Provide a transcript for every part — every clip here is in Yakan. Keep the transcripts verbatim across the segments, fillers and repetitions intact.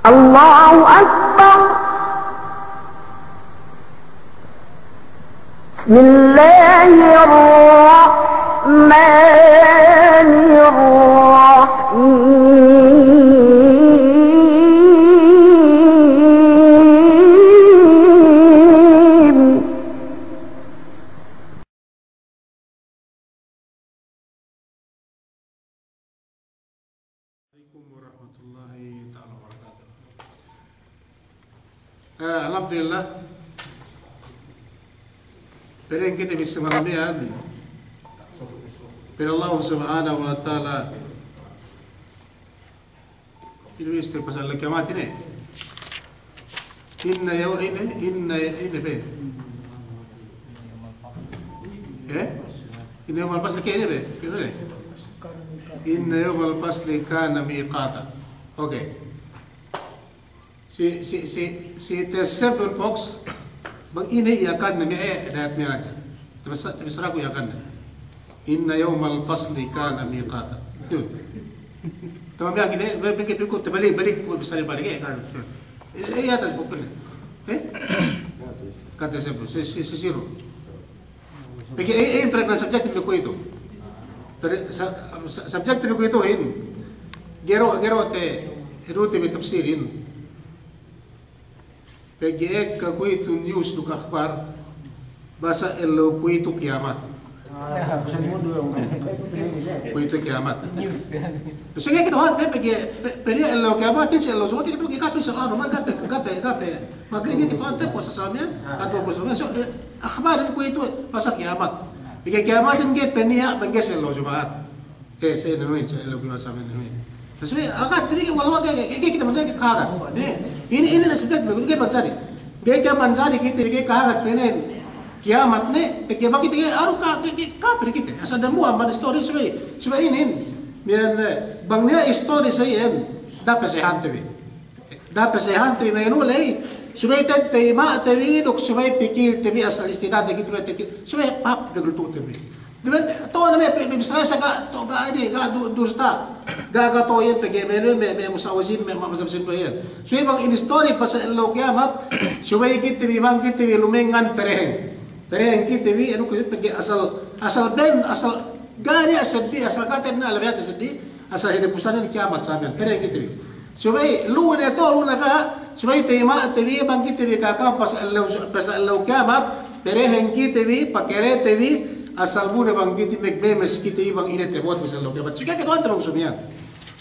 الله أكبر. بسم الله الرحمن الرحيم. Alaikum warahmatullahi ta'ala wabarakatuh. Eh, alhamdulillah. Pa'in kite bi si malam iyan, pa'in Allah subhanahu wa ta'ala, ine bi istori pasal kiyamat ine. Inna yaw-, ine, inna, ine be. Eh? Inna yawmal fasli ke ine be. Ke ine be. Inna yawmal fasli kana miqata. Okay. Si, si, si, si tasabbut box, bang ine Yakan ne me', eh, dayat me' aja. Tabissa-, tabissaraku Yakan ne. Inna yawmal fasli kana miqata. Yun. Tamam ya, kite, be-, be-, be-, tabalik, balik, ku bisa balik, eh, kan. Eh, eh, iye, atas buku ne. Eh? Kata siye, si, si, si Siro. Pegge', eh, eh, pegge' subject bi kuwe'itu. Pegge' sa-, sa-, subject bi kuwe'itu, in. Ga'i du, ga'i du te, du te bi tafsirin. Pegge' ekka kuwe'itu news duk akhbar, basa ellew kuwe'itu kiyamat. Kuwe'itu kiyamat. News. So ga'i kite hātinen pegge', pe-, pegge' ellew kiyamat, si ellew Jumat, kite pegge' kapil sa anu, ma ga'i pe, ga'i pe, ga'i pe. Magrib ga'i kite hātinen, puwasa sa miya'an, atawa puwasa sa miya'an. So, eh, akhbar kuwe'itu, basa kiyamat. Pegge' kiyamatin ga'i pe niya', pegge' si ellew Jumat. Eh, sa ine nuhin, sa ellew kiyamat sa ine nuhin. Sa subey, agat, ga'i kite, wala' ga'i, ga'i, ga'i kite manjari kahagat. Ne, inin, inin ne subey, ga'i kite manjari. Ga'i kite manjari kite, ga'i kahagat pa'in kiyamat ne, pegge' bang kite, ga'i, anu ka-, ga'i, ga'i kapil kite. Asal dambuwa' amban istori subey, subey inin. Miya'an, eh, bang niya' istori sa iyan, da'a pe sehante bi. Da'a pe sehante bi menu ley, subey te-, teyma' te bi, duk subey pikil te bi asal istinad te bi, subey paham te bi gultu' te bi. Duma'in, to'o ne me', pe-, pe-, bissā sa ga', to'o ga' ine, ga' du-, dusta. Ga', ga' to'o iyan pegge' me' inu, me', me' musa'wizin, me', me' mazhab sin iyan. Subey bang in istori pasal ellew kiyamat, subey kite bi bang kite bi lumengngan pereheng. Pereheng kite bi, anu kite bi pegge' asal, asal ben, asal ga' niya' seddili, asal ga' te niya' lebbi hāti seddili, asal hinapusanin kiyamat sa miya'an. Pereheng kite bi. Subey lu'u ne to'o, lu'u ne ga', subey teyma' te bi bang kite bi kakam pasal ellew, pasal ellew kiyamat, pereheng kite bi, pakere te bi, asal bu ne bang kite bi, magmemes kite bi bang ine tabut pasal ellew kiyamat. Subey ga'i kite hātinen bang sumiyan.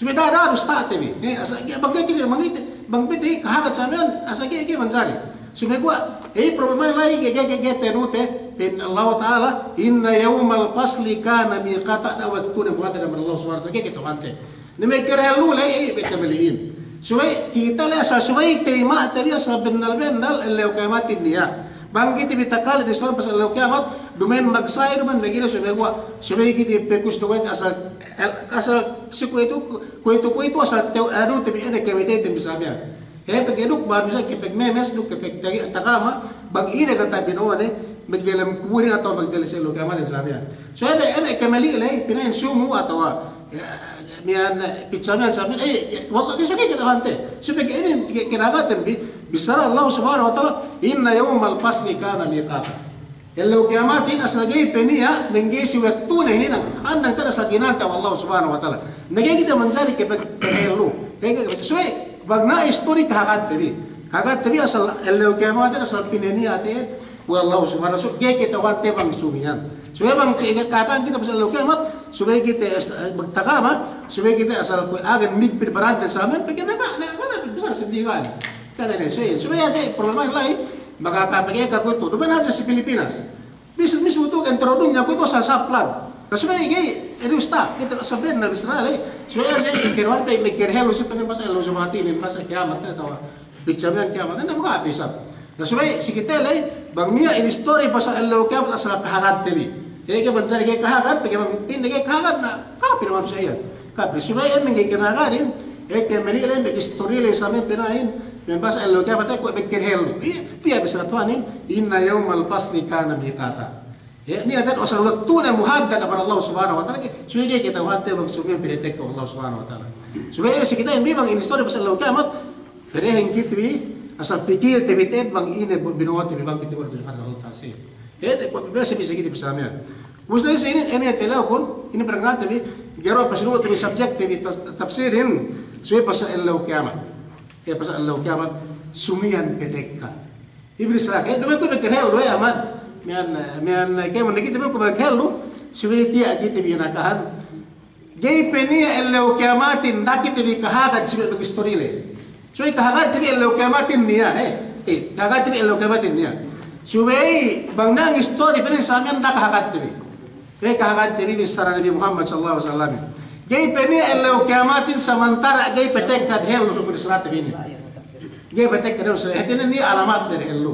Subey da'a, da'a dusta te bi. Eh, asal, ga'i, bang kite, bang kite, bang kite kahagat sa miya'an, asal ga'i, ga'i manjari. Subey kuwe', eh, problema la'i, ga'i, ga'i, ga'i, ga'i te du te, pa'in Allah Ta'ala, inna yawmal fasli kana miqata, da'a waktu ne muhaddad amban Allah Subhanahu wa Ta'ala, ga'i kite hātinen. Ne me' kere lu'u ley, eh, be' kamali'in. Subey kite ley asal subey teyma' te bi asal bennal-bennal ellew kiyamatin niya'. Bang kite bi takale' disi pasal ellew kiyamat, duma'in magsa'e, duma'in magine subey kuwe', subey kite bi pekus tu kuwe' asal, el-, asal si kuwe'itu, kuwe'itu, kuwe'itu asal te-, anu te bi ine kemite te bi sa miya'an. He, pegge' duk bang bisa ke pegmemes duk ke pegtagi takama, bang ine kata bino'one, magdelem kuburin atawa magdelem si ellew kiyamatin sa miya'an. Subey ine kamali' ley, pina'in sumu atawa, eh, miya'an, eh, pizza miya'an sa miya'an, eh, eh, walla' ga'i, subey ga'i kite hātinen. Subey ga'i inin, ga'i, ga'i kinahagatan bi, bissara Allah Subhanahu wa Ta'ala, inna yawmal fasli kana miqata. Ellew kiyamatin asal ga'i pe niya', mangga'i si waktune hinang, andang te'ed asal ginante we' Allah Subhanahu wa Ta'ala. Na ga'i kite manjari ke pe-, pe-, ellew. Ga'i, ga'i, subey, bang niya' istori kahagat te bi. Kahagat te bi asal ellew kiyamatin asal pinaniya' te'ed we' Allah Subhanahu wa Ta'ala. Subey ga'i kite hātinen bang sumiyan. Subey bang ke-, ke-, kahagat kite pasal ellew kiyamat, subey kite as-, eh, bang takama, subey kite asal kuwe' agen migpit barande sa miya'an, pegge' na ga', na ga', na bissā seddili ga' ne. Kan ine, subey, subey hadja problema la'i, maka kapegge' ka kuwe'itu. Duma'in hadja si Pilipinas. Bis-, mis butu' entero dunya kuwe'itu sa saplag. Na subey ga'i, eh, dusta, kite sabennal bissā ley. Subey hadja kiruwan pe, magkerhelu si pene masa ellew Jumatin, masa kiyamat ne atawa pizza miya'an kiyamat ne, na buka' bisa. Na subey si kite ley, bang niya' in istori pasal ellew kiyamat asal kahagat te bi. Ga'i ke manjari ga'i kahagat, pegge' bang pa'in ga'i kahagat, na kapil manusiya' iyan. Kapil, subey iyan mangga'i kinahagatin, eh, ke meli ley, mag-istori ley sa miya'an pina'in, miya'an pasal ellew kiyamat, eh, kuwe' magkerhelu. Iye, tiya' bissā Tuhanin, inna yawmal fasli kana miqata. Eh, niya' te'ed asal waktune muhaddad amban Allah Subhanahu wa Ta'ala, ke, subey ga'i kite hātinen bang sumiyan pinatekka we' Allah Subhanahu wa Ta'ala. Subey si kite bi bang in istori pasal ellew kiyamat, Perehin kite bi, asal pikilte bi te'ed bang ine bu-, binuwat bi bang kite bi du hadja ta'sir. Hede kuwe' bese bi si kite bi sa miya'an. Ubus ne si inin, emi telewkun, inin pernate bi, ga'i du pasunu te bi subject te bi tas-, tafsirin, subey pasal ellew kiyamat. Iye pasal ellew kiyamat, sumiyan petekka. Iblis rake, duma'in kuwe' bekel hellu, e, aman. Miya'an, miya'an, kēmon ne kite bi kuwe' bekel hellu, subey tiya' kite bi nakahan. Ga'i pe niya' ellew kiyamatin, da'a kite bi kahagad si me' magistori le. Subey kahagad te bi ellew kiyamatin niya', e. E, kahagad te bi ellew kiyamatin niya'. Subey bang na'an istori pe inin sa miya'an da'a kahagad te bi. Ga'i kahagad te bi bissara Nabi Muhammad sallallahu alaihi wasallam. Ga'i pe niya' ellew kiyamatin samantara' ga'i pe tekka dehellu subey bissara te bi inin. Ga'i pe tekka dehellu, hātinen niya' alamatne dehellu.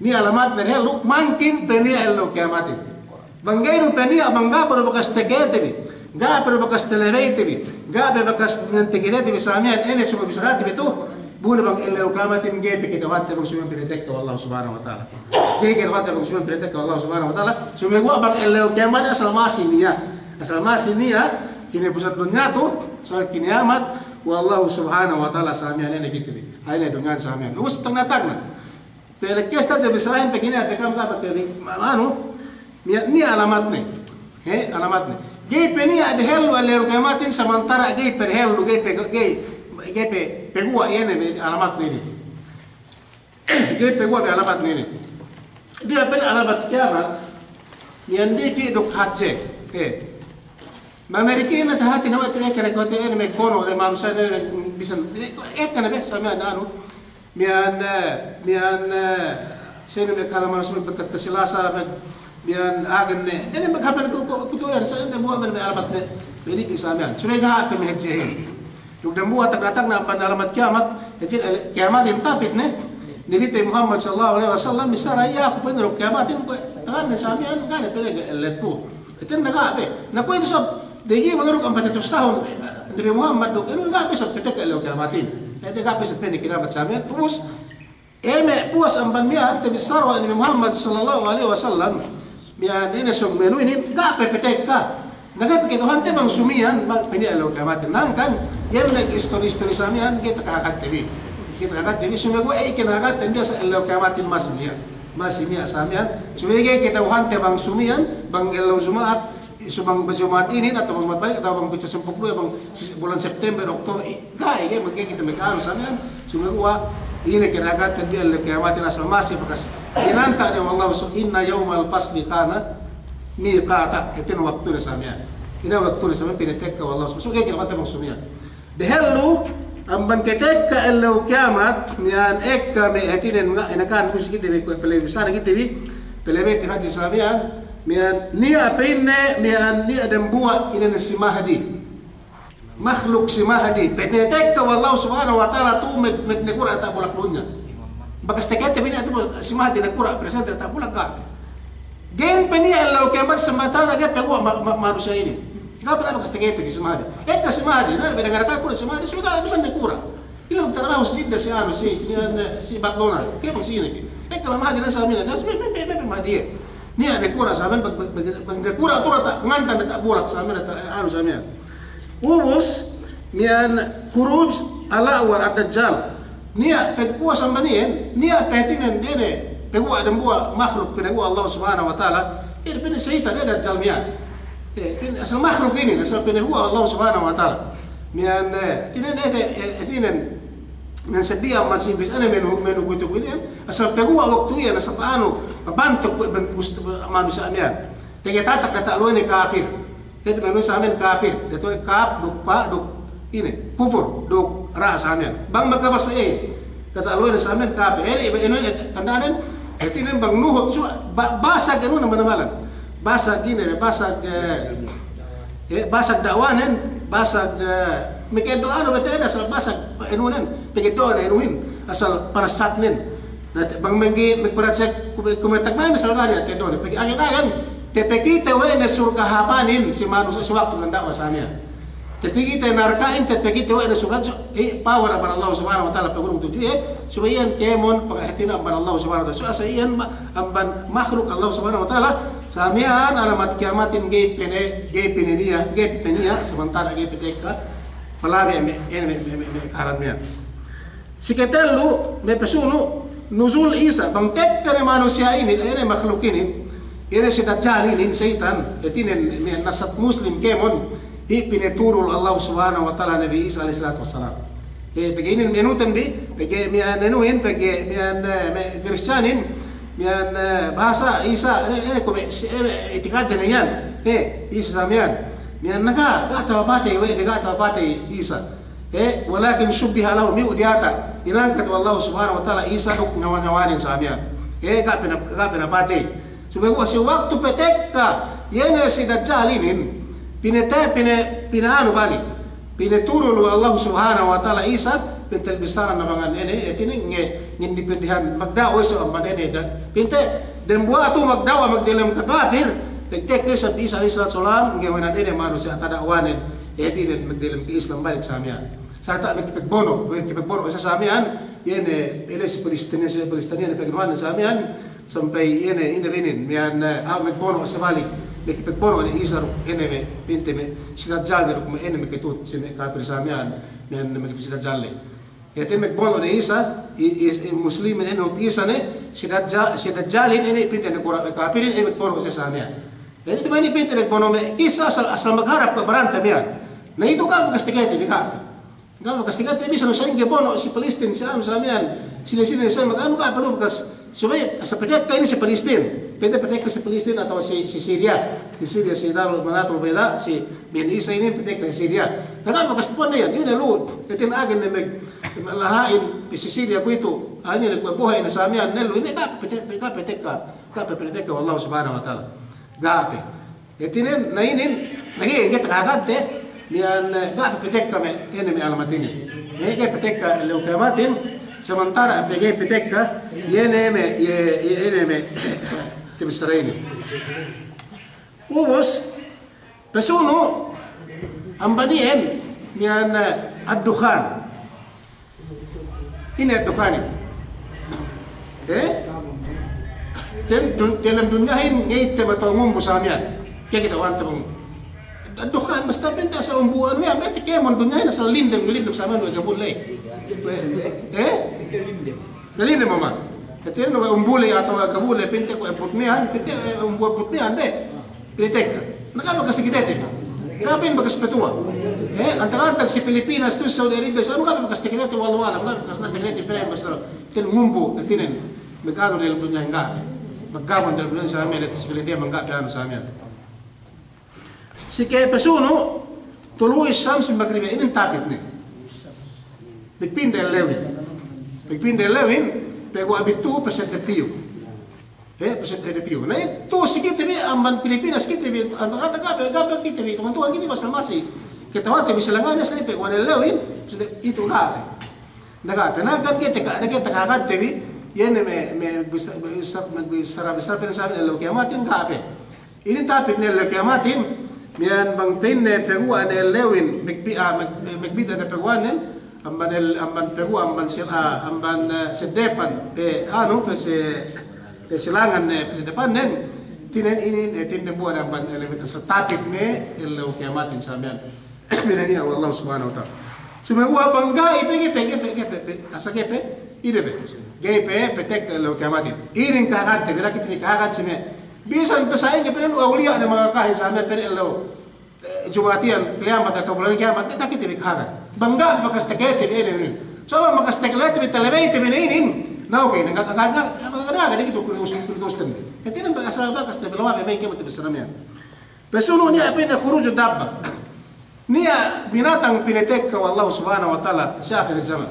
Niya' alamatne dehellu, mangkin pe niya' ellew kiyamatin. Bang ga'i du pe niya', bang ga' pe du bakas tekete bi, ga' pe du bakas telebeyte bi, ga' pe bakas tekete bi sa miya'an, ine subey bissarate bi tu, bu ne bang ellew kiyamatin ga'i pe kata'uhante bang sumiyan pinatekka we' Allah Subhanahu wa Ta'ala. Ga'i kata'uhante bang sumiyan pinatekka we' Allah Subhanahu wa Ta'ala. Sumeguwa' bang ellew kiyamatin asal masi niya'. Asal masi niya', kinapusan dunya tu, asal kinamat we' Allah Subhanahu wa Ta'ala sa miya'an, ine kite bi. Ine dunya sa miya'an. Ubus tagna'-tagna'. Pelekkes ta' je bissarahin pegge' niya' pe kam ga' pe, ma-, anu, niya', niya' alamatne. He, alamatne. Ga'i pe niya' dehellu ellew kiyamatin samantara' ga'i pe dehellu, ga'i pe, ga'i, ga'i pe, peguwa' iye ne alamatne inin. Ga'i peguwa' be alamatne inin. Diya' pe alamat kiyamat, niya' diki' duk hadje. He. Mamerikina tahati na wati ne kene kote ene me' kono ne manusiya' ne bisan, e, ekka ne be sa miya'an anu. Miya'an, e, miya'an, e, sene me' kala manusiya' me' bekkat kasilasa me' miya'an agen ne. Ene me' kapen ku, ku, kutu ene sa ene muwa' me' alamat ne. Me' diki' sa miya'an. Subey ga' pe me' hadjehin. Duk dambuwa' tagna'-tagna' amban alamat kiyamat, hadje, e, kiyamatin tapit ne. Nabi te Muhammad sallallahu alaihi wasallam bissara, iye aku pa'inne duk kiyamatin, kuwe' tagan ne sa miya'an, ga' ne pa'inne ga' ellet ku. Hātinen ga' pe. Na kuwe' itu sab, degi' manurut ampat hatus tahun, e, Nabi Muhammad duk, inu ga' pe sab petekka ellew kiyamatin. Hātinen ga' pe sab pa'inne kiyamat sa miya'an, ubus, e, me' puwas amban miya'an tabissara we' Nabi Muhammad sallallahu alaihi wasallam, miya'an ine sōng me' anu inin, ga' pe petekka. Na ga'i pe kata'uhante bang sumiyan, bang pe niya' ellew kiyamatin. Hangkan, iye me' istori-istori sa miya'an, ga'i takahagad te bi. Ga'i takahagad te bi, sumeguwa' e, kinahagad te bi asal ellew kiyamatin masi niya'. Masi niya' sa miya'an. Subey ga'i kata'uhante bang sumiyan, bang ellew Juma'at, subey bang Juma'at inin, atawa bang Juma'at balik, atawa bang pitsa' sampū' duwe, bang si bulan September, Oktober, i, ga'i, ga'i, ga'i kite maka'anu sa miya'an, sumeguwa' ine kinahagad te bi ellew kiyamatin asal masi bakas inanta' ne we' Allah, so, inna yawmal fasli kana miqata, hātinen waktune sa miya'an. Ine waktune sa miya'an pinatekka we' Allah, so, so, ga'i kite maka'anu sa miya'an. Dehellu, amban katekka ellew kiyamat, miya'an ekka me' hātinen nga-, inakan musi kite bi, kuwe' pelebey bissara kite bi, pelebey te bi hadja sa miya'an, miya'an niya' pa'inne, miya'an niya' dambuwa' ine ne si Mahdi. Makhluk si Mahdi, pinatekka we' Allah Subhanahu wa Ta'ala tu me', me', nakura' diyata' bulak dunya. Bakas takite bi niya' tu si Mahdi nakura' presente diyata' bulak ga'. Ga'i pe niya' ellew kiyamat samantara' ga'i peguwa' ma-, ma-, manusiya' inin. Ga' pe bakas takite bi si Mahdi. Ekka si Mahdi, na, beda ngara kura' si Mahdi, sumeguwa' ga' du nakura'. Ila magtarabahu si Jeddah si anu, si, si, si McDonald. Kēmon si ine ke. Ekka Mahdi na sa miya'an, na, me', me', me', me', Mahdi iye. Niya' nakura' sa miya'an, bag-, bag-, bag-, bag-, nakura' tu diyata', ngantan diyata' bulak sa miya'an, diyata', anu sa miya'an. Ubus, miya'an khuruj al-a'war ad-dajjal. Niya' pagkuwas amban iyan, niya' pe hātinen ine, peguwa' dambuwa' makhluk pinaguwa' Allah Subhanahu wa Ta'ala, ine pa'in seyitan, ine dajjal miya'an. E, pa'in asal makhluk inin, asal pinaguwa' Allah Subhanahu wa Ta'ala. Miya'an, e, hātinen, e, e, hātinen, miya'an seddili amban si iblis ine menu, menu kuwe'itu kuwe'itu iyan, asal peguwa' waktu iyan, asal pa'anu, pabantuk kuwe' ben-, gust-, manusiya' miya'an. Tege tatak diyata' luwene kapir. Hāti manu sa miya'an kapir. Diyata' kap duk pa duk ine. Kufur duk ra sa miya'an. Bang makabasa e. Diyata' luwene sa miya'an kapir. Ine iba inu e tanda'nen. Hātinen bang nuhut su ba-, basag inu ne manamal. Basag ine, basag, e, e, basag da'wanen, basag, e, meked do'anu bete ine asal basag inunen. Peged do'ane inuhin. Asal panasatnen. Na, te-, bang menggi, magparatsek, kume-, kumetag na ne salgani, te done. Pegge' agen-agen, tapakite we' ne surga' hapanin, si manusiya' si waktu ngandawa sa miya'an. Tapakite narka'in, tapakite we' ne surga', so, e, power amban Allah Subhanahu wa Ta'ala, pagurung tudju, e, subey iyan kēmon, pangahātinen amban Allah Subhanahu wa Ta'ala. So, asal iyan ma-, amban makhluk Allah Subhanahu wa Ta'ala, sa miya'an alamat kiyamatin ga'i pe ne, ga'i pe ne niya', ga'i pe niya', samantara' ga'i pe tekka, palabi me', me', me', me', me', kahalan miya'an. Si ketellu, me' pesunu', nuzul Isa, bang tekka ne manusiya' inin, ine makhluk inin, ine si Dajjal inin, seyitan, hātinen me' nasab Muslim kēmon, i' pinaturul Allah Subhanahu wa Ta'ala Nabi Isa alaihi salatu wassalam. E, pegge' inin me' anu ten bi, pegge' miya'an anuhin, pegge' miya'an, e, me' Kristiyanin, miya'an, e, bahasa Isa, ine, ine kuwe' me' si, e, me' itikadden iyan. E, Isa sa miya'an. Miya'an naga', ga' tapapatey, we' de ga' tapapatey Isa. E, walakin shubbiha lahum, iyu' diyata'. Inangkat we' Allah Subhanahu wa Ta'ala Isa duk nyawa-nyawanen sa miya'an. E, ga' pina-, ga' pinapatey. Subey kuwe' si waktu patekka, iye ne si Dajjal inin, pinate-, pina-, pinaanu balik. Pinaturul we' Allah Subhanahu wa Ta'ala Isa, pintel bissara na bangan ine, hātinen nge-, ngenni pendihan magda'wa sa amban ine da-, pinte, dembuwa' tu magda'wa magdelem ke kafir, pagtekka isab Isa alaihi salatu wassalam, nge we' nan ine manusiya' tada'wanen, hātinen magdelem ke Islam balik sa miya'an. Sarta' makipagbono', makipagbono' sa, sa miya'an, iye ne, ine si Palestina, si Palestina ne pagbono'an sa miya'an, sampay iye ne, ine binin, miya'an, e, a, magbono' sa balik, makipagbono' ne Isa duk, ine me', pinte me', si Dajjal ne duk me' ine makitut, si me' kafir sa miya'an, miya'an makitut si Dajjal ne. Hātinen magbono' ne Isa, i, i, i Muslimin ine duk Isa ne, si Dajja-, si Dajjalin ine pinte ne kura-, kafirin ine magbono' sa, sa miya'an. Jadi duma'in pinte magbono' me' kissa asal, asal magharap ke barante miya'an. Na itu ga' bakas takite bi, ga'. Ga' bakas takite bi, sa nu sa'ingge bono' si Palestin, si anu, sa miya'an, sine-sine sa maganu, ga' palu bakas. Subey, asal patekka inin si Palestin. Pinte patekka si Palestin atawa si, si Syria. Si Syria, si Darul Manatul Bayda, si Bani Isa inin patekka si Syria. Na ga' bakas tapun ne iyan, ine lu, hātinen agen ne mag-, laha'in, si Syria kuwe'itu, anu ne kuwe' bohe' ne sa miya'an, ne lu, ine ga' pate-, ga' patekka, ga' patekka we' Allah Subhanahu wa Ta'ala. Ga' pe. Hātinen, na inin, na iye, ga'i takahagad te, miya'an, e, ga' pe patekka me', ine me' alamat inin. E, ga'i patekka ellew kiyamatin, samantara' pe ga'i patekka, iye ne me', iye, iye, ine me', tabissara inin. Ubus, pasunu', amban iyan, miya'an, e, ad-dukhan. Ine dukhanin? E? Dem-, dun-, delem dunyahin ngeyte matawa ngumbu sa miya'an. Ke kite wante bang. Dukhan basta pinte asal umbu anu iyan, bete kēmon dunyahin asal lindem, ngalindem sa miya'an we' gabul le. E? Ngalindem mama. Hātinen we' umbu le atawa gabul le pinte kuwe' but miya'an, pinte, e, umbu but miya'an de. Pinatekka. Na ga' bakas takitete bi. Ga' pe bakas patuwa. E, antag-antag si Pilipinas tu Saudi Arabia, sa' ga' pe bakas takitete, wallahu a'lam, ga' bakas takitete, pinatekka, hātinen ngumbu, hātinen. Maganu delem dunyahin ga' pe. Maggabun delem dunyahin sa miya'an, hātinen si Pilipinas ga' pe anu sa miya'an. Si ke pasunu', tulu'i shams min maghribiha, inin tapit ne. Magpinde ellewin. Magpinde ellewin, paguwa' bi tu, pasedde piyu. E, pasedde piyu. Na itu si kite bi, amban Pilipinas kite bi, amban kata gape, gape kite bi, tuwan-tuwan kite bi asal masi. Kata'uhante bi silangan, asal pe, kuwe' ne ellewin, pasedde itu gape. Na gape, na kan kite ka, na kite kahagad te bi, iye ne me', me' bisa-, bisa-, me' bisa-, bisa-, bisa-, ellew kiyamatin gape. Inin tapit ne ellew kiyamatin, miya'an bang pa'inne paguwa' ne ellewin, magbi-, a, mag-, magbidda' ne paguwa'nen, amban el-, amban paguwa', amban sil-, a, amban, e, seddepan, pe, anu, pe se-, pe silangan ne, pe seddepannen, hātinen inin, e, hātinen buwa' ne amban ellewin, asal tapit ne ellew kiyamatin sa miya'an. Pinaniya' we' Allah Subhanahu wa Ta'ala. Sumeguwa' bang ga'i pe, ga'i pe, ga'i pe, ga'i pe, ga'i pe, asal ga'i pe, ine pe, ga'i pe, patekka ellew kiyamatin. Inin kahagad te bi, la'i kite bi kahagad si me'. Bisan pe sa'ingge pa'inne awliya' ne mangakahin sa me' pa'inne ellew, e, Juma'at iyan, kiyamat atawa bulan kiyamat, la'i kite bi kahagad. Bang ga'i bakas takitete bi inin. So bang bakas takitete bi, talabeyte bi ne inin. Na oke, na ga', ga', ga', ga', ga' ne gitu, kunu-, kunu-, kunu-, hātinen bakas, bakas te bi, lama' pe, me' kēmon te bi sa miya'an. Pasunu' niya' pa'inne khuruju dabba. Niya' binatang pinatekka we' Allah Subhanahu wa Ta'ala si akhir zaman.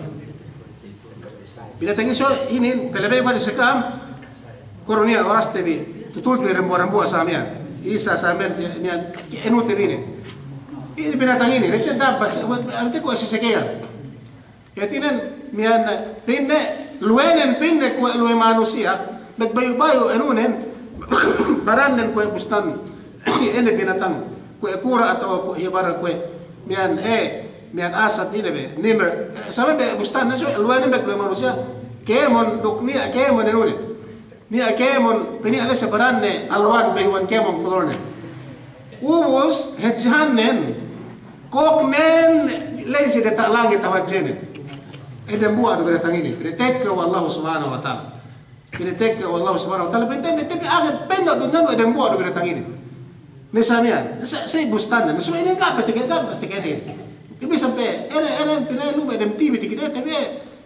Binatang iso inin, palabey kuwe' si ka'am, kuru niya' oraste bi, tutulte bi dambuwa'-dambuwa' sa miya'an. Isa sa miya'an, miya'an, enute bi inin. Inin binatang inin, niya' dabba, si, ante kuwe' si sekeyan. Hātinen miya'an pa'inne, luwenen pa'inne kuwe' luwe manusiya', magbayu'-bayu' enunen, barannen kuwe' bustan, ine binatang, kuwe' kura' atawa kuwe' iye baran kuwe', miya'an, e, miya'an asad ine be, nimer, e, sabe be bustan, so luwenen magluwe manusiya', kēmon duk niya' kēmon enunen. Niya' kēmon, pa'inne la'i si baranne, alwan bayu'an kēmon kulurnen. Ubus, hadjehannen, kōknen, la'i si diyata' langit hadjenen. Dembuwa' du binatang inin, pinatekka we' Allahu Subhanahu wa Ta'ala. Pinatekka we' Allahu Subhanahu wa Ta'ala, pinatekka, pinatekka, akhir penno' dunya me' dembuwa' du binatang inin. Ne sa miya'an, sa, sa bustan ne, so inin ga' pe teke, ga' pe teke inin. Bisan pe, ere, ere, pina'in lu me' dem T V teke, teke,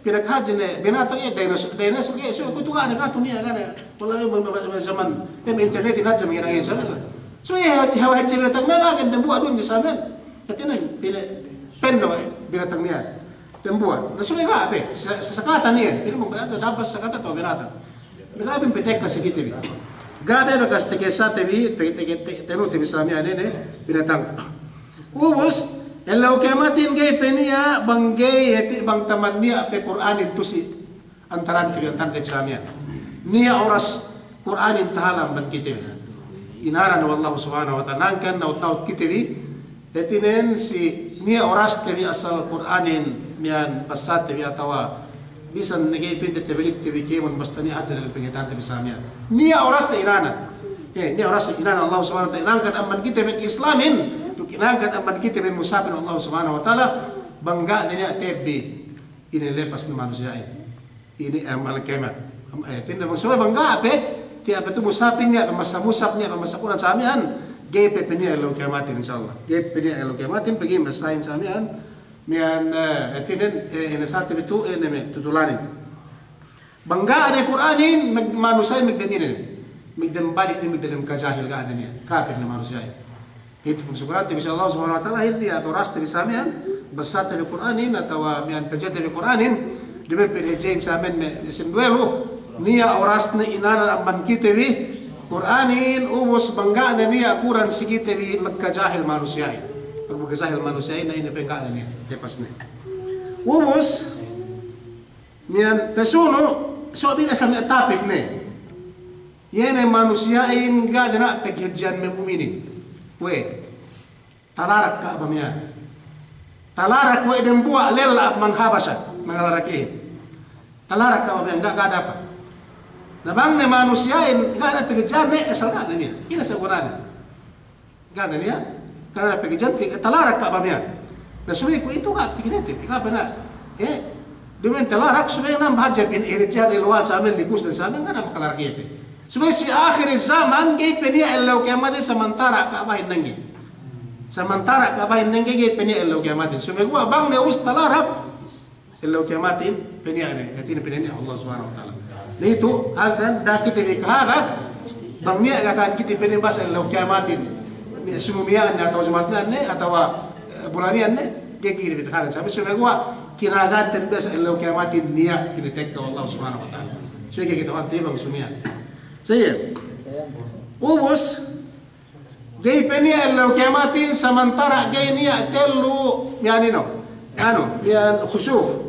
pinakahadje ne binatang iye, dinosaur, dinosaur iye, so kutu ga' ne, ga' tu niya' ga' ne. Wallahi, me', me', me', me' zaman, me' internet inin hadja me' nangin sa miya'an. So iye, hawal hadje binatang miya'an, agen dembuwa' dunya sa miya'an. Hātinen, pina, penno', eh, binatang miya'an. Dembuwa'. Na subey ga' pe, sa-, sa-, sakatan iyan. Pinamu ga' pe, dapat sakatan atawa binatang. Ga' pe pitekka si kite bi. Ga' pe bakas tekesate bi, te-, te-, te-, tenute bi sa miya'an inin, binatang. Ubus, ellew kiyamatin ga'i pe niya' bang ga'i hāti bang taman niya' pe Kur'anin tu'u si antarante bi, antarante bi sa miya'an. Niya' oras Kur'anin tahala' amban kite bi. Inaran we' Allahu Subhanahu wa Ta'ala. Hangkan naut-naut kite bi, hātinen si niya' oraste bi asal Kur'anin miya'an basate bi atawa bisan ne ga'i pinte tabelikte bi kēmon basta niya' hadja dalem pangata'ante bi sa miya'an. Niya' oraste inanan. Eh, niya' oraste inanan Allahu Subhanahu wa Ta'ala. Inangkat amban kite bi Islamin, duk inangkat amban kite bi musapin Allahu Subhanahu wa Ta'ala, bang ga' ne niya' tebbi ine lepas ne manusiya'in. Ine, em, al-kiyamat. Em, eh, hātinen bang subey bang ga' pe, tiya' pe tu'u musapin niya' pe masa musap niya' pe masa Kur'an sa miya'an, ga'i pe pe niya' ellew kiyamatin, insya Allah. Ga'i pe niya' ellew kiyamatin, pegge' masahin sa miya'an, miya'an, eh, hātinen, eh, ine sate bi tu'u, eh, ine me' tutulanin. Bang ga' ne Kur'anin, mag-, manusiya'in magdem ine ne. Magdem balik ne, magdem kajahil ga' ne niya'. Kapir ne manusiya'in. Itu pagsukurante bi si Allah Subhanahu wa Ta'ala, hāti niya' oraste bi sa miya'an, basate bi Kur'anin, atawa miya'an pejete bi Kur'anin, duma'in pe hadjehin sa miya'an me' sinduwe lu, niya' orasne inanan amban kite bi Kur'anin, ubus bang ga' ne niya' Kur'an si kite bi magkajahil manusiya'in. Pag magkajahil manusiya'in, na ine pe ga' ne niya', lepas ne. Ubus, miya'an pasunu', so' bi ne sa miya'an tapit ne. Iye ne manusiya'in ga' ne niya' paghadjehan me' mu'minin. We', talarak Ka'ba miya'an. Talarak we' dembuwa' lella amban Habasha, mangalarak iye. Talarak Ka'ba miya'an, ga', ga' dapat. Na bang ne manusiya'in ga' ne paghadjehan ne, asal ga' ne niya'. Ine sa gunane? Ga' ne niya', ga' ne paghadjehan, ti-, talarak Ka'ba miya'an. Na subey kuwe'itu ga' tikitete, ga' pe niya'. Eh, duma'in talarak, subey namba hadja pin irijal ilwal sa miya'an, likus dan sa miya'an, ga' ne makalarak iye pe. Subey si akhir zaman, ga'i pe niya' ellew kiyamatin samantara' Ka'bahin nangge. Samantara' Ka'bahin nangge, ga'i pe niya' ellew kiyamatin. Subey guwa' bang ne ubus talarak, ellew kiyamatin, pe niya' ne, hātinen pe niya' Allah Subhanahu wa Ta'ala. Na itu, hangkan, da'a kite bi kahagad, bang niya' ga' kan kite bi pa'in basa ellew kiyamatin. Niya' sumu miya'an ne, atawa Jumat miya'an ne, atawa, eh, bulan iyan ne, ga'i kite bi kahagad. Sabab subey guwa', kinahagadten basa ellew kiyamatin niya', pinatekka we' Allah Subhanahu wa Ta'ala. Subey ga'i kite bi bang sumu miya'an. Sa iye. Ubus, ga'i pe niya' ellew kiyamatin samantara' ga'i niya' tellu, miya'an inu, anu, miya'an khusuf.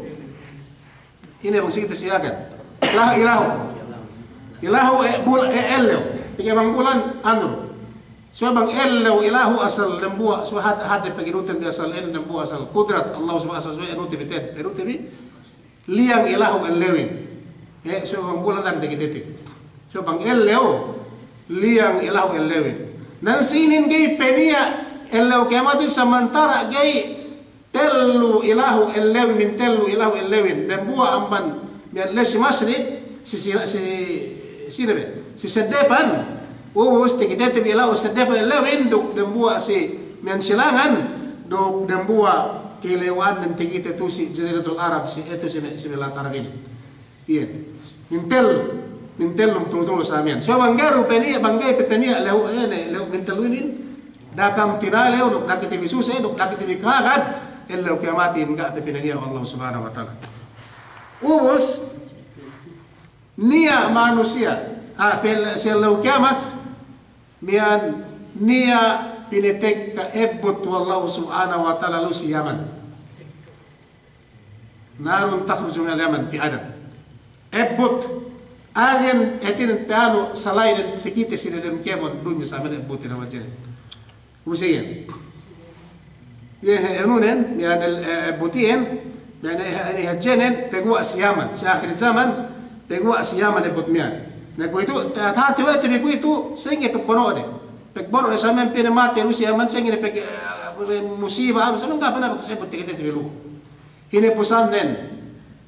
Ine bang si kite siyakan. Ilahu, ilahu. Ilahu, eh, bul-, eh, ellew. Pegge' bang bulan, anu. So bang ellew ilahu asal dembuwa', so hat-, hāti paginuten bi asal ine dembuwa' asal kudrat Allah Subhanahu wa Ta'ala, so inute bi ted, inute bi. Liyang ilahu ellewin. Eh, so bang bulan dan dikit-dikit. So bang ellew, liyang ilahu ellewin. Nan sinin ga'i pe niya' ellew kiyamatin samantara' ga'i tellu ilahu ellewin, min tellu ilahu ellewin. Dembuwa' amban miya'an le si masrik, si, si, si, sine be? Si seddepan. Ubus, takitete bi ilahu seddepan ellewin, duk dembuwa' si miya'an silangan, duk dembuwa' ka'ellewan dan takite tu'u si Jaziratul Arab, si, itu si me', si me' lahat Arab inin. Iye. Min tellu. Min tellu, tulu-tulu sa miya'an. So bang ga'i du pe niya', bang ga'i pe niya' lew, eh, ne, lew min tellu inin, da'a kam tinalew, duk da'a kite bi suse, duk da'a kite bi kahagad, ellew kiyamatin ga' pe pinaniya' we' Allah Subhanahu wa Ta'ala. Ubus, niya' manusiya', ah, pel-, si ellew kiyamat, miya'an niya' pinatekka ebbut we' Allahu Subhanahu wa Ta'ala lu si Yaman. Narun takhruju min al-Yaman fi Adan. Ebbut, agen, hātinen pe anu, sala'i den takite si dem kēmon dunya sa miya'an ebbut ine wajine. Ubus iyan. Iye, he, enunen, miya'an el, eh, ebbut iyan, miya'an, eh, eh, hadjenen, paguwa' si Yaman, si akhir zaman, paguwa' si Yaman ebbut miya'an. Na kuwe'itu, ta-, tahāti we' te bi kuwe'itu, sa'ingge pagbono'de. Pagbono'de sa miya'an pinamatey lu si Yaman, sa'ingge pag, eh, musiba, anu, sa miya'an ga' pe niya' bakas ebbut takitete bi lu. Hinapusannen,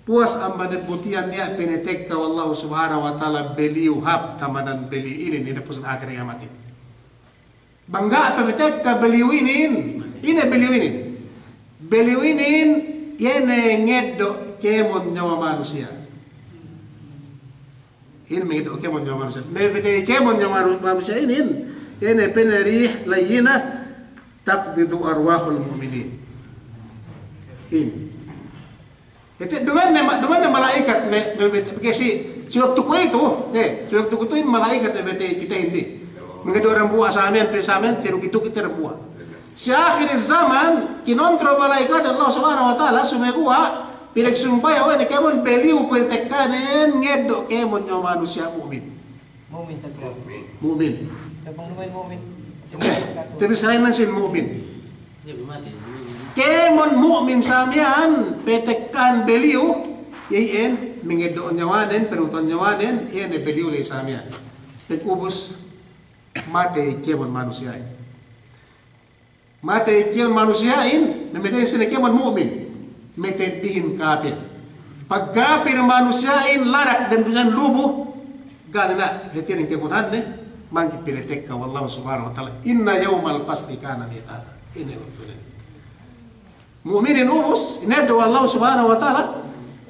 puwas amban ebut iyan niya' pinatekka we' Allahu Subhanahu wa Ta'ala beliyu hāp tamanan beliyu inin, inin puwas akhir kiyamatin. Bang ga' pe pinatekka beliyu inin, ine beliyu inin? Beliyu inin, iye ne ngeddo' kēmon niyawa manusiya'. Inin me' ngeddo' kēmon niyawa manusiya'. Me' pete kēmon niyawa manu-, manusiya' inin, iye ne pa'inne rih layyinah taqbidu arwahal mu'minin. Inin. Ite, duma'in ne ma-, duma'in ne mala'ikat me', me', me', pegge' si, si waktu kuwe'itu, eh, si waktu kuwe'itu in mala'ikat me' bete kite inin. Mangeddo' dambuwa' samiyan, pe samiyan, si waktu itu kite dambuwa'. Si akhir zaman, kinontrol mala'ikat Allah Subhanahu wa Ta'ala, sumeguwa', pinagsumbaya' we' ne kēmon beliyu pinatekkanen ngeddo' kēmon niyawa manusiya' mu'min. Mu'min sa kira. Mu'min. Tabang lumayan mu'min. Tabissarahin sin mu'min. Kēmon mu'min samiyan, petekkahan beliyu, iye iyan, mangeddo' niyawanen, panuhutan niyawanen, iye ne beliyu ley samiyan. Pag ubus, matey kēmon manusiya'in. Matey kēmon manusiya'in, mamatey sine kēmon mu'min. Matey bihin kapil. Pag kapil manusiya'in, larak dem dunyahin lubu, ga' ne na, hātinen kēmonanne, mangkin pinatekka we' Allahu Subhanahu wa Ta'ala. Inna yawmal fasli kana miqata. Ine waktunen. Mu'minin ubus, ineddo' we' Allahu Subhanahu wa Ta'ala,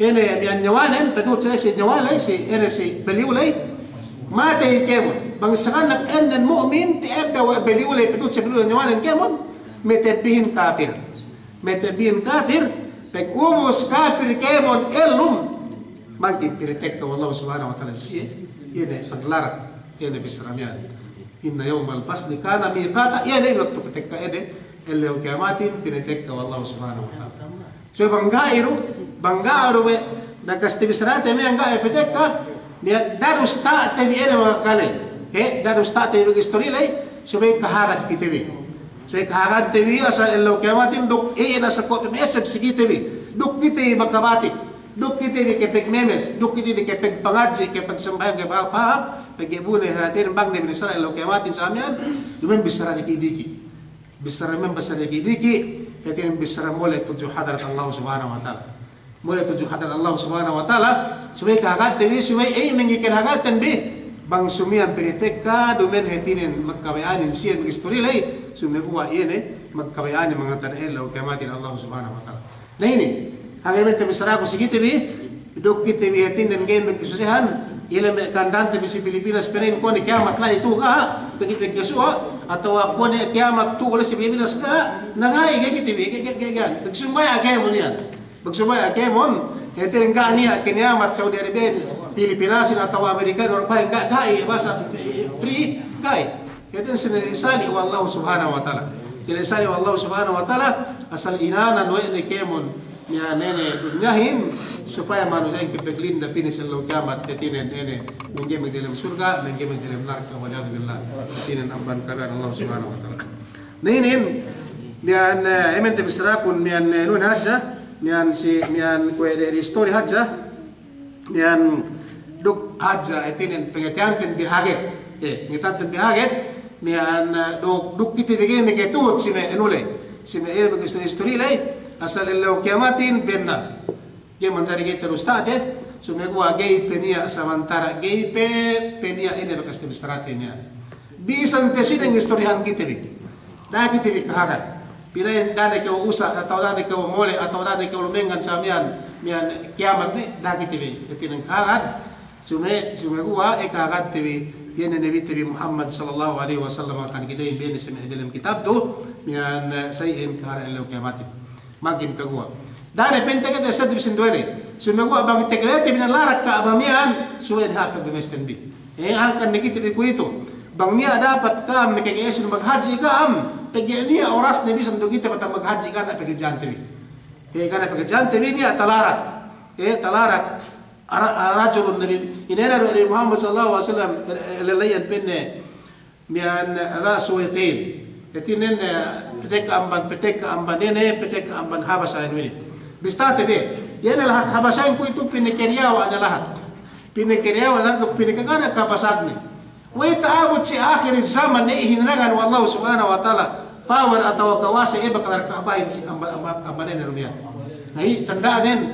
ine miya'an niyawanen, patut si, si niyawa ley, si, ine si beliyu ley, matey kēmon. Bang saganap ēnnen mu'min, ta'edda' we' beliyu ley, patut si beliyu niyawanen kēmon, matey bihin kapil. Matey bihin kapil, pag ubus kapil kēmon ellum, mangkin pinatekka we' Allahu Subhanahu wa Ta'ala siye, iye ne paglarak, iye ne bissara miya'an. Inna yawmal fasli kana miqata, iye ne waktu patekka ede, ellew kiyamatin pinatekka we' Allahu Subhanahu wa Ta'ala. So bang ga'i du, bang ga'i du be, bakas tabissarate miya'an ga'i patekka, niya' da'a du sta'te bi ede makakaley. He, da'a du sta'te bi istori ley, subey kahagad kite bi. Subey kahagad te bi asal ellew kiyamatin duk, eh, na sa ko' pe mesep si kite bi. Duk kite bi makabatik. Duk kite bi kepeg memes, duk kite bi kepeg pangadji', kepeg sambahayang, kepeg apa, pegge' bu ne hātinen bang ne binissara ellew kiyamatin samiyan, duma'in bissara diki'-diki'. Bissara men bissara diki'-diki', hātinen bissara mole' tudju hadarat Allah Subhanahu wa Ta'ala. Mole' tudju hadarat Allah Subhanahu wa Ta'ala, subey kahagad te bi, subey ey manggi' kahagadan bi, bang sumiyan pinatekka, duma'in hātinen magkabaya'anin siye magistori ley, sumeguwa' iye ne magkabaya'anin mangatan ellew kiyamatin Allah Subhanahu wa Ta'ala. Na inin, hangkan tabissaraku si kite bi, duk kite bi hātinen ga'i magkasusehan, iye le me' kandante bi si Pilipinas pa'in kuwe' ne kiyamat la'i tu'u ga', pegge' pegge' suwa, atawa kuwe' ne kiyamat tu'u le si Pilipinas ga', na ga'i, ga'i kite bi, ga'i, ga'i, ga'i, ga'i. Magsumbaya' kēmon iyan. Magsumbaya' kēmon, hātinen ga' niya' kiyamat Saudi Arabia, Pilipinasin atawa Amerika, Europa, ga', ga'i, basa, eh, free, ga'i. Hātinen sine isali' we' Allah Subhanahu wa Ta'ala. Sine isali' we' Allah Subhanahu wa Ta'ala, asal inanan we' ne kēmon, niya' ne ne dunyahin, supaya manusiya'in kepeglinda pī ne si ellew kiyamat, hātinen ne ne, mangga'i magdelem surga', mangga'i magdelem narka', wal iyadhu billah. Hātinen amban kabaya'an Allah Subhanahu wa Ta'ala. Na inin, miya'an, eh, emen tabissarakun, miya'an, eh, nun hadja, miya'an si, miya'an kuwe' de, de istori hadja, miya'an duk hadja, hātinen pangateyanten bi haget. Eh, pangateyanten bi haget, miya'an, eh, duk, duk kite bi ga'i makatuhut si me' anu ley, si me' anu ley, istori-istori ley, asal ellew kiyamatin bennal. Ga'i manjari ga'i terus ta'te, sumeguwa' ga'i pe niya' samantara', ga'i pe, pe niya' ine bakas tabissarate miya'an. Bisan pe sine istorihan kite bi. Da'a kite bi kahagad. Pina'in da'a ne kew usa', atawa da'a ne kew mole', atawa da'a ne kew lumengngan sa miya'an, miya'an kiyamat ne, da'a kite bi. Hātinen kahagad, sume-, sumeguwa', eh, kahagadte bi, iye ne Nabite bi Muhammad sallallahu alaihi wasallam kan kite bi ne si me' delem kitab tu, miya'an, eh, sa iyan kahagad ellew kiyamatin. Mangkin kaguwa'. Da'a ne pa'inte kite seddi bi sinduwe ley. Sumeguwa' bang takalete bi ne larak Ka'ba miya'an, suwe ne hāp pagbemesten bi. Eh, hangkan ne kite bi kuwe'itu. Bang niya' dapat ka'am ne kaga'esin maghadji' ka'am, pegge' niya' orasne bisan du kite patang maghadji' ga' ne paghadji'ante bi. Eh, ga' ne paghadji'ante bi niya' talarak. Eh, talarak. Ara-, rajulun Nabi, inēnan Nabi Muhammad sallallahu alaihi wasallam, eh, eh, lala'iyan pa'inne, miya'an, eh, dha suwaytayn. Hātinen, eh, patekka amban, patekka amban ine, patekka amban Habasha inin. Bista'te bi, iye ne lahat Habasha inin kuwe'itu pinakariyawa' ne lahat. Pinakariyawa' ne lahat, pinakagana kabasagne. We'ey ta'abut si akhir zaman ne hinangan we' Allah Subhanahu wa Ta'ala power atawa kawasa iye bakal larak Ka'bahin si amban, amban, amban ine dunya. Na iye tanda'nen,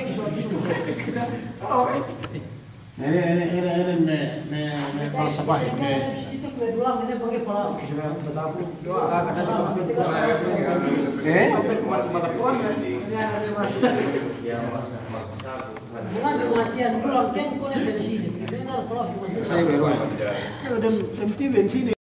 Ine, ine, ine, ine me', me', me' falsafahin, me'. Eh? Dem, dem T V sini.